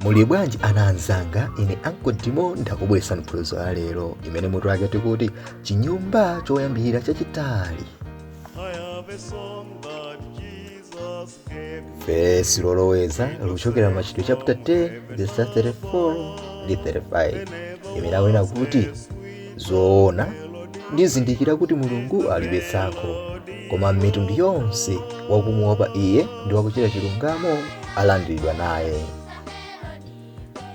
Muli bwanji ana anzanga, ine Uncle Dimo ndakubweretsani phunziro la lero imene mutu wake tikuti chinyumba choyambira chachitali. Vesi loloweza likuchokera Machitidwe chapter 10 verse 34 ndi 35 imene akunena kuti zoona ndizindikira kuti Mulungu alibe tsankho, koma m'mitundu yonse wakumuopa iye ndi wakuchita chilungamo alandiridwa naye.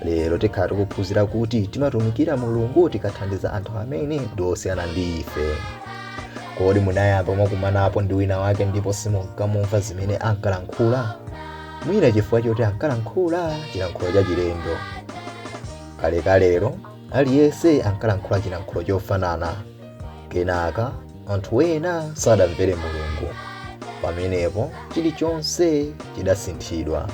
Lero tikhala tikuphunzira kuti timatumikira Mulungu tikathandiza anthu amene ndi osiyana ndi ife. Kodi munayamba mwakumanapo ndi wina wake ndipo simunkamumva zimene ankalankhula? Mwina chifukwa choti ankalankhula chilankhulo chachilendo. Kalekalelo aliyense ankalankhula chilankhulo chofanana. Kenaka anthu ena sadamvere Mulungu. Pamenepo chilichonse chidasinthidwa.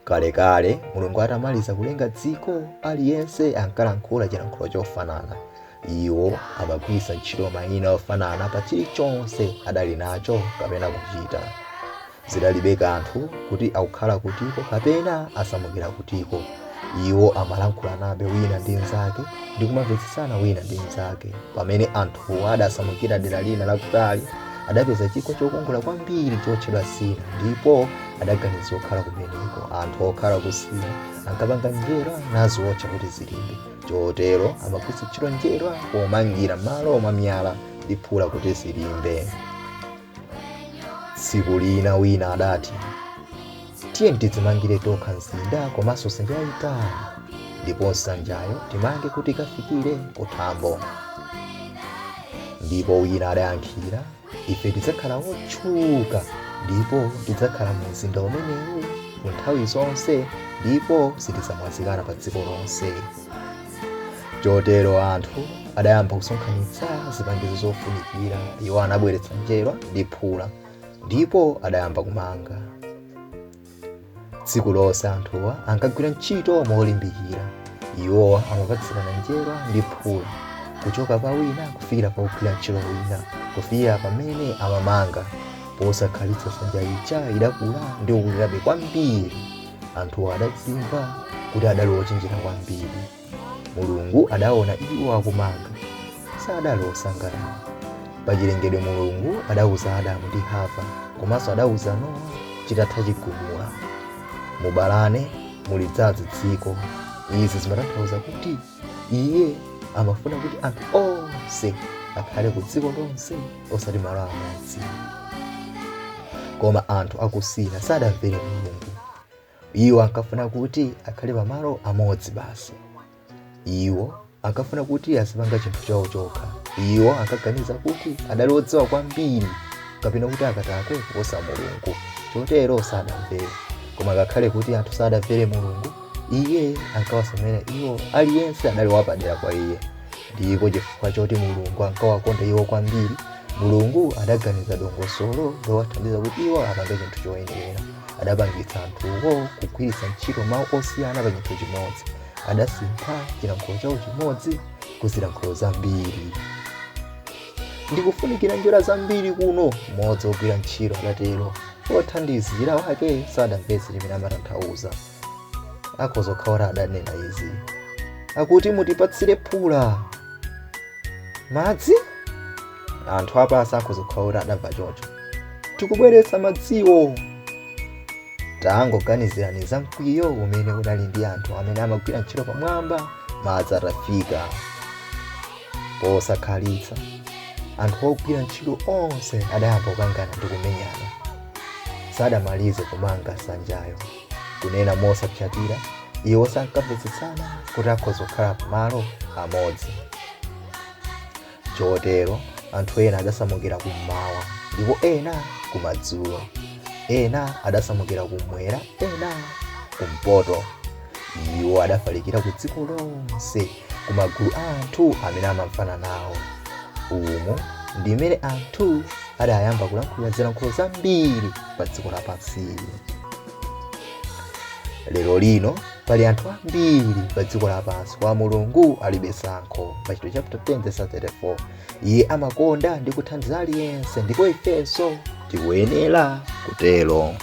Kalekale Mulungu atamaliza kulenga dziko, aliyense ankalankhula chilankhulo chofanana. Iwo amagwiritsa ntchito mayina ofanana pa chilichonse adali nacho kapena kuchita. Zidalibe kanthu kuti akukhala kutiko kapena asamukira kutiko. Iwo amalankhulanabe wina ndi mnzake ndi kumamvetsetsana wina ndi mnzake. Pamene anthuwo adasamukira dera lina lakutali, adapeza chigwa chokongola kwambiri chotchedwa Sina ndipo adaganiza zokhala kumeneko. Anthu okhala ku Sina ankapanga njerwa naziwotcha kuti zilimbe. Chotero amagwiritsa ntchito njerwa pomangira m'malo mwa miyala ndi phula kuti zilimbe. Tsiku lina wina adati, Tiyeni tidzimangire tokha mzinda komanso nsanja yayitali, ndipo nsanjayo timange kuti ikafikire kuthambo. Ndipo wina adayankhira, Ife tidzakhala otchuka ndipo tidzakhala mu mzinda umenewu ku nthawi zonse ndipo sitidzamwazikana pa dziko lonse. Chotero anthu adayamba kusonkhanitsa zipangizo zofunikira. Iwo anabweretsa njerwa ndi phula ndipo adayamba kumanga. Tsiku lonse anthuwa ankagwira ntchito molimbikira. Iwowa amapatsirana njerwa ndi phula kuchoka pa wina kufikira pa wogwira ntchito wina, kufikira pamene amamanga. Posakhalitsa nsanja ija idakula ndi kukulirabe kwambiri. Anthuwa adadzimva kuti adali ochenjera kwambiri. Mulungu adaona iwo akumanga. Sadali osangalala. Pachilengedwe Mulungu adauza Adamu ndi Hava komanso adauza Nowa chitatha chigumula, Mubalane mulidzaze dziko. Izi zimatanthauza kuti iye amafuna kuti anthu onse akhale ku dziko lonse osati malo amodzi. Koma anthu aku Sina sadamvere Mulungu. Iwo ankafuna kuti akhale pamalo amodzi basi. Iwo ankafuna kuti azipanga chinthu chawo chokha. Iwo ankaganiza kuti adali odziwa kwambiri kapena kuti akatakwe kuposa Mulungu, chotero sadamvere. Koma ngakhale kuti anthu sadamvere Mulungu, iye ankawasamalira iwo. Aliyense adali wapadera kwa iye. Ndipo chifukwa choti Mulungu ankawakonda iwo kwambiri, Mulungu adaganiza dongosolo lowathandiza kuti iwo apange chinthu choyenerera. Adapangitsa anthuwo kugwiritsa ntchito mawu osiyana pa chinthu chimodzi. Adasintha chilankhulo chawo chimodzi ku zilankhulo zambiri. Ndikufunikira njerwa zambiri kuno, mmodzi wogwira ntchito adatero. Wothandizira wake sadamvetse chimene amatanthauza. Akhoza kukhala kuti adanena izi, Akuti mutipatsire phula. Madzi? Anthu apansi akhoza kukhala kuti adamva choncho. Tikubweretsa madziwo. Tangoganizirani za mkwiyo umene unali ndi anthu amene amagwira ntchito pamwamba madzi atafika. Posakhalitsa, anthu ogwira ntchito onse adayamba kukangana ndi kumenyana. Sadamalize kumanga nsanjayo. Kunena mosapsatira, iwo sankamvetsetsana kuti akhoza kukhala pamalo amodzi. Chotero anthu ena adasamukira kum'mawa ndipo ena kumadzulo. Ena adasamukira kum'mwera, ena kumpoto. Iwo adafalikira ku dziko lonse ku magulu a anthu amene amamvana nawo. Umu ndi mmene anthu adayamba kulankhula zilankhulo zambiri pa dziko lapansili. Lero lino pali anthu ambiri pa dziko lapansi koma Mulungu alibe tsankho. Machitidwe chapter 10 verse 34. Iye amakonda ndi kuthandiza aliyense ndipo ifenso tikuyenera kutero.